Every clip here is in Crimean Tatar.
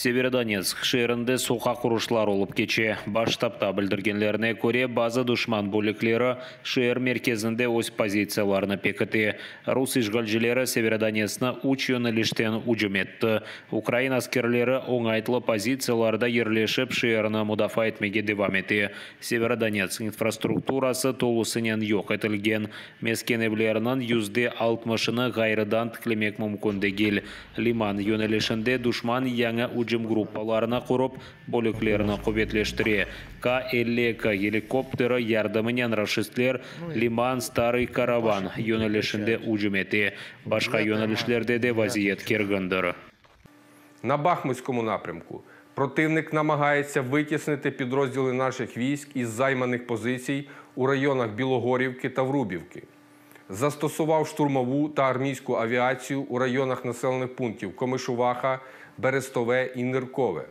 Severodonetsk şeerinde soqaq uruşları olıp keçe. Baş ştabda bildirgenlerine köre, bazı duşman bölükleri şeer merkezinde öz pozitsiyalarını pekite. Rus işğalcileri Severodonetskni üç yönelişten ücüm etti. Ukrain askerleri oñaytlı pozitsiyalarda yerleşip, şeerni mudafaa etmege devam ete. Severodonetsk infrastrukturası tolusınen yoq etilgen. Mesken evlerniñ yüzde altmışını ğayrıdan tiklemek mümkün degil. Liman yönelişinde duşman yañı ücüm gruppalarını qurıp, bölüklerini quvetleştire. K 52 gelikopteri yardımınen raşistler Liman, Starıy Karavan yönelişinde ücüm ete. Başqa yönelişlerde de vaziyet kergindir. На Бахмутському напрямку противник намагається витіснити підрозділи наших військ із займаних позицій у районах Білогорівки та Врубівки. Застосував штурмову та армійську авіацію у районах населених пунктів Комишуваха, Берестове і Ниркове.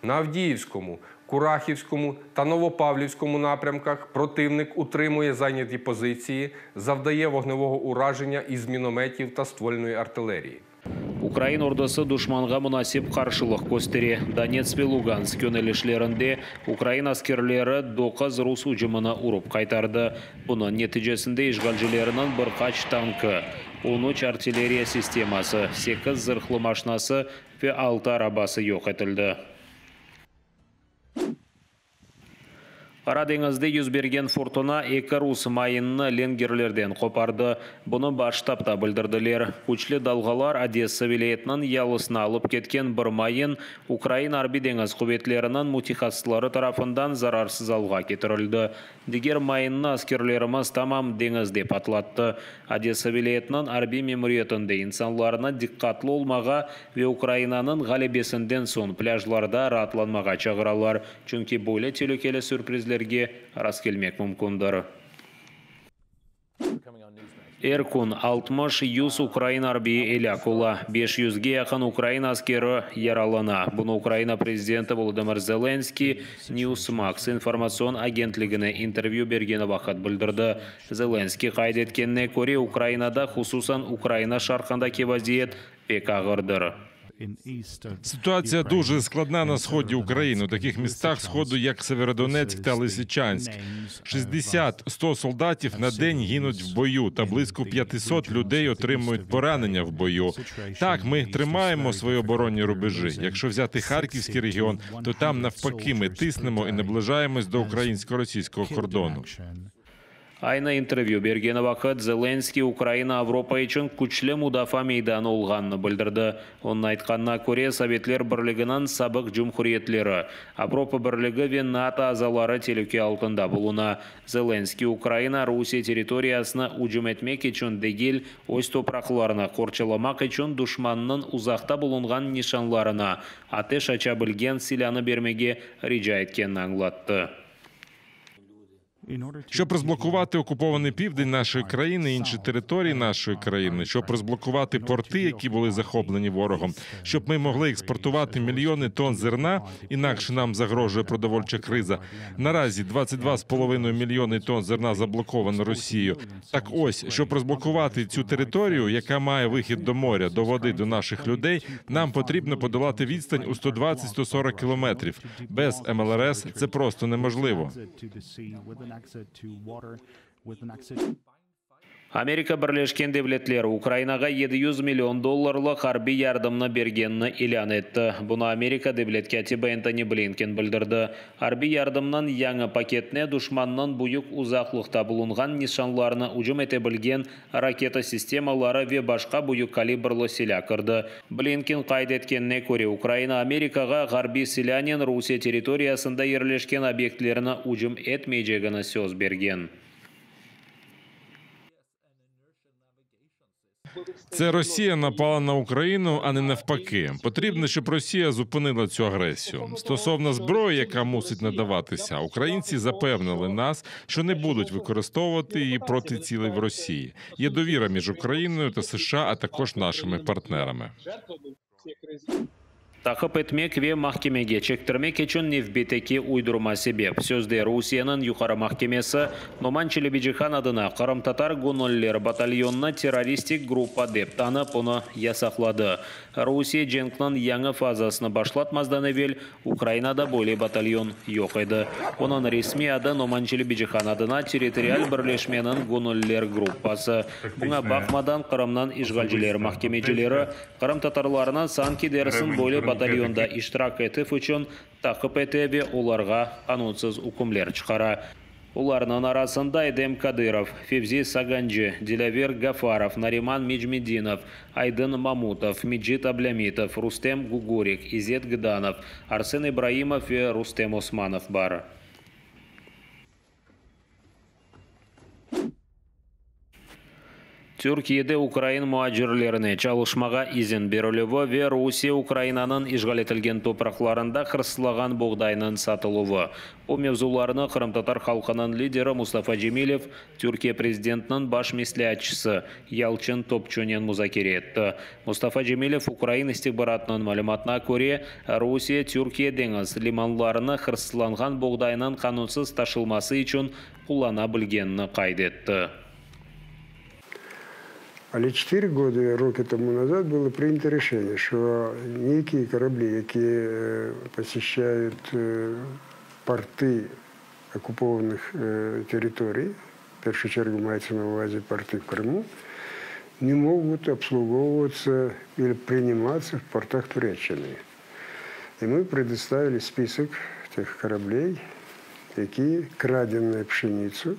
На Авдіївському, Курахівському та Новопавлівському напрямках противник утримує зайняті позиції, завдає вогневого ураження із мінометів та ствольної артилерії. Ukrain ordusı duşmanğa munasip qarşılıq köstere. Donetsk ve Lugansk yönelişlerinde ukrain askerleri doquz rus ücümini urıp qaytardı. Bunıñ neticesinde işğalcilerniñ bir qaç tankı, on üç artilleriya sisteması, sekiz zırhlı maşinası ve altı arabası yoq etildi. Qara deñizde yüz bergen furtuna eki rus mayinni lengerlerden qopardı. Bunı Baş ştabda bildirdiler. Küçlü dalğalar Odessa vilâyetiniñ yalısına alıp ketken bir mayin Ukraina Arbiy-deñiz quvetleriniñ mütehassısları tarafından zararsız alğa ketirildi. Diger mayınnı askerlerimiz tamam deñizde patlattı. Odessa vilâyetiniñ arbiy memuriyetinde insanlarnı diqqatlı olmağa ve Ukrainanıñ ğalebesinden soñ plâjlarda raatlanmağa çağıralar, çünki böyle telükeli sürprizlerge rastkelmek mümkündir. Er kün altmış, yüz ukrain arbiyi elâk ola, beş yüzge yaqın ukrain askeri yaralana. Bunı Ukraina prezidenti Volodımır Zelenskıy Newsmax informatsion agentligine intervyü bergeni vaqıt bildirdi. Zelenskıy qayd etkenine köre, Ukrainada, hususan Ukraina şarqındaki vaziyet pek ağırdır. Ситуація дуже складна на сході України, у таких містах сходу, як Северодонецьк та Лисичанськ. 60-100 солдатів на день гинуть в бою, та близько 500 людей отримують поранення в бою. Так, ми тримаємо свої оборонні рубежі. Якщо взяти Харківський регіон, то там навпаки ми тиснемо і наближаємось до українсько-російського кордону. Aynı intervyü bergeni vaqıt Zelenskıy Ukraina Avropa içün küçlü mudafaa meydanı olğanını bildirdi. Onıñ aytqanına köre, Sovetler Birliginiñ sabıq cumhuriyetleri, Avropa Birligi ve NATO azaları telüke altında buluna. Zelenskıy Ukraina Rusiye territoriyasına ücüm etmek içün degil, öz topraqlarını qorçalamaq içün duşmannıñ uzaqta bulunğan nişanlarına ateş aça bilgen silânı bermege rica etkenini añlattı. Щоб розблокувати окупований південь нашої країни, інші території нашої країни, щоб розблокувати порти, які були захоплені ворогом, щоб ми могли експортувати мільйони тонн зерна, інакше нам загрожує продовольча криза. Наразі 22,5 мільйони тонн зерна заблоковано Росією. Так ось, щоб розблокувати цю територію, яка має вихід до моря, до води, до наших людей, нам потрібно подолати відстань у 120-140 кілометрів. Без МЛРС це просто неможливо. Amerika Birleşken Devletleri Ukrainağa 700 million dollarlıq arbiy yardımnı bergenini ilân etti. Bunı Amerika devlet kâtibi Entoni Blinken bildirdi. Arbiy yardımnıñ yañı paketine duşmannıñ büyük uzaqlıqta bulunğan nişanlarına ücüm ete bilgen raketa sistemaları ve başqa büyük kalibrlı silâ kirdi. Blinken qayd etkenine köre, Ukraina Amerikağa ğarbiy silânen Rusiye territoriyasında yerleşken obyektlerine ücüm etmeycegini söz bergen. Це Росія напала на Україну, а не навпаки. Потрібно, щоб Росія зупинила цю агресію. Стосовно зброї, яка мусить надаватися, українці запевнили нас, що не будуть використовувати її проти цілей в Росії. Є довіра між Україною та США, а також нашими партнерами. Taqip etmek ve mahkemege çektirmek içün nevbetteki uydurma sebep, sözde Rusiyeniñ Yuqarı mahkemesi Noman Çelebicihan adına qırımtatar göñülliler batalyonını terroristik gruppa dep tanıp, onı yasaqladı. Rusiye cenkniñ yañı fazasını başlatmazdan evel Ukrainada böyle batalyon yoq edi. Onıñ resmiy adı Noman Çelebicihan adına territorial birleşmeniñ göñülliler gruppası. Buña baqmadan, Qırımnıñ işğalciler mahkemecileri qırımtatarlarnı sanki dersin böyle batalyonda iştirak etüv içün taqip ete ve olarğa qanunsız ükümler çıqara. Olarnıñ arasında Edem Kadırov, Fevzi Saganci, Dilâver Gafarov, Nariman Mecmedinov, Aydın Mamutov, Mecit Ablâmitov, Rustem Gugurik, İzet Gdanov, Arsen İbraimov ve Rustem Osmanov bar. Türkiyede ukrain muacirlerine çalışmağa izin berilüvi ve Rusiye Ukrainanıñ işğal etilgen topraqlarında hırsızlağan buğdaynıñ satıluvı. Bu mevzularnı qırımtatar halqınıñ lideri Mustafa Cemilev Türkiye prezidentiniñ baş mesleatçısı Yalçın Topçunen muzakere etti. Mustafa Cemilev ukrain istihbaratınıñ malümatına köre, Rusiye Türkiye deñiz limanlarını hırsızlanğan buğdaynıñ qanunsız taşılması içün qullana bilgenini qayd etti. Але 4 года роки тому назад было принято решение, что некие корабли, які посещают порты оккупованных территорий, в першу чергу мається на увазі порты в Крыму, не могут обслуговываться или приниматься в портах Туреччины. И мы предоставили список тех кораблей, які краденую пшеницу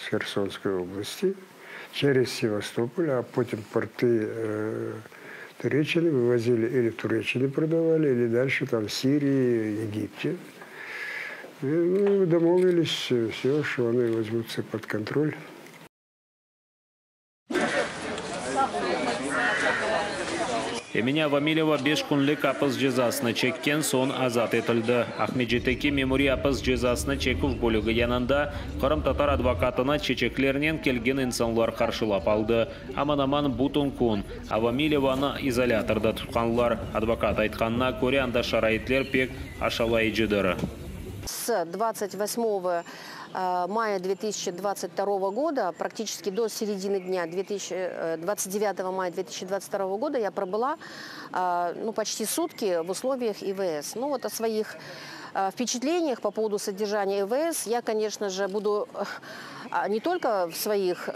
с Херсонской области через Севастополь, а потім порты Туреччины вывозили или в Туреччине продавали, или дальше там в Сирии, Египте. И, ну, домовились все, что они возьмутся под контроль. Emine Avamileva beş künlik apis cezasını çekken soñ azat etildi. Aqmescitteki memuriy apis cezasını çeküv bölügi yanında qırımtatar advokatını çeçeklernen kelgen insanlar qarşılap aldı. Aman-aman bütün kün Avamilevanı izolâtorda tutqanlar. Advokat aytqanına köre, anda şaraitler pek aşalayıcıdır. С 28 мая 2022 года, практически до середины дня 29 мая 2022 года я пробыла ну, почти сутки в условиях ИВС. Ну вот о своих впечатлениях по поводу содержания ИВС я, конечно же, буду не только в своих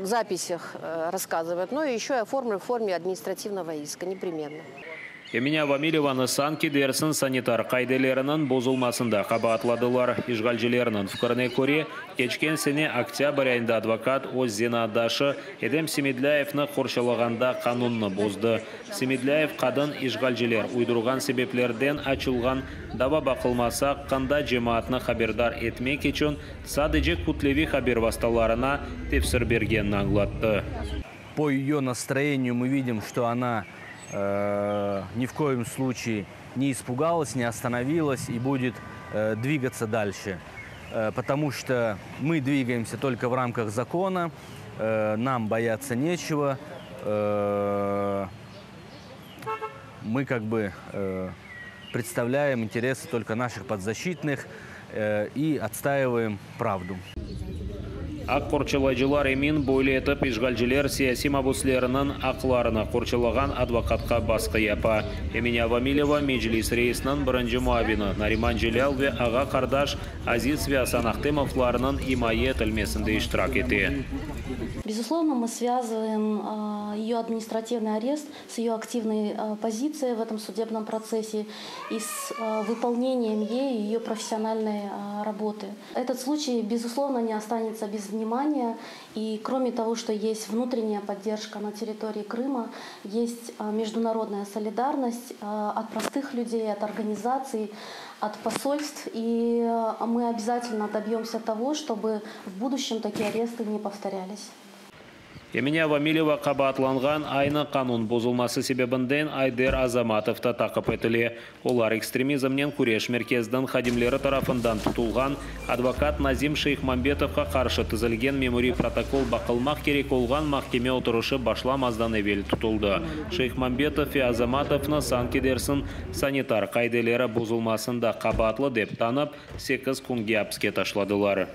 записях рассказывать, но и еще и оформлю в форме административного иска непременно. Emine Avamilevanı sanki dersin sanitar qaideleriniñ bozulmasında qabaatladılar. İşğalcilerniñ fikrine köre, keçken sene oktâbr ayında advokat öz zenaatdaşı Edem Semedlâyevni qorçalağanda qanunnı bozdı. Semedlâyev qadın işğalciler uydurğan sebeplerden açılğan dava baqılması aqqında cemaatnı haberdar etmek içün sadece kütleviy haber vastalarına tefsir bergenini añlattı. По ее настроению мы видим, что она ни в коем случае не испугалась, не остановилась и будет двигаться дальше. Потому что мы двигаемся только в рамках закона, нам бояться нечего. Мы как бы представляем интересы только наших подзащитных и отстаиваем правду. Aq qorçalayıcılar emin, böyle etip işğalciler siyasiy mabüsleriniñ aqlarını qorçalağan advokatqa basqı yapa. Emine Avamileva Meclis reisiniñ birinci muavini Nariman Celâl ve ağa-qardaş Aziz ve Asan Ahtemovlarnıñ imaye etilmesinde iştirak ete. Безусловно, мы связываем ее административный арест с ее активной позицией в этом судебном процессе и с выполнением ею ее профессиональной работы. Этот случай, безусловно, не останется без внимания. И кроме того, что есть внутренняя поддержка на территории Крыма, есть международная солидарность от простых людей, от организаций, от посольств. И мы обязательно добьемся того, чтобы в будущем такие аресты не повторялись. Emine Avamileva qabaatlanğan aynı qanun bozulması sebebinden Ayder Azamatov da taqip etile. Olar Ekstremizmnen küreş merkeziniñ hadimleri tarafından tutulğan advokat Nazim Şeyhmambetovğa qarşı tizilgen memuriy protokol baqılmaq kerek olğan mahkeme oturışı başlamazdan evel tutuldı. Şeyhmambetov ve Azamatovnı sanki dersiñ sanitar qaideleri bozulmasında qabaatlı dep tanıp, 8 künge apiske taşladılar.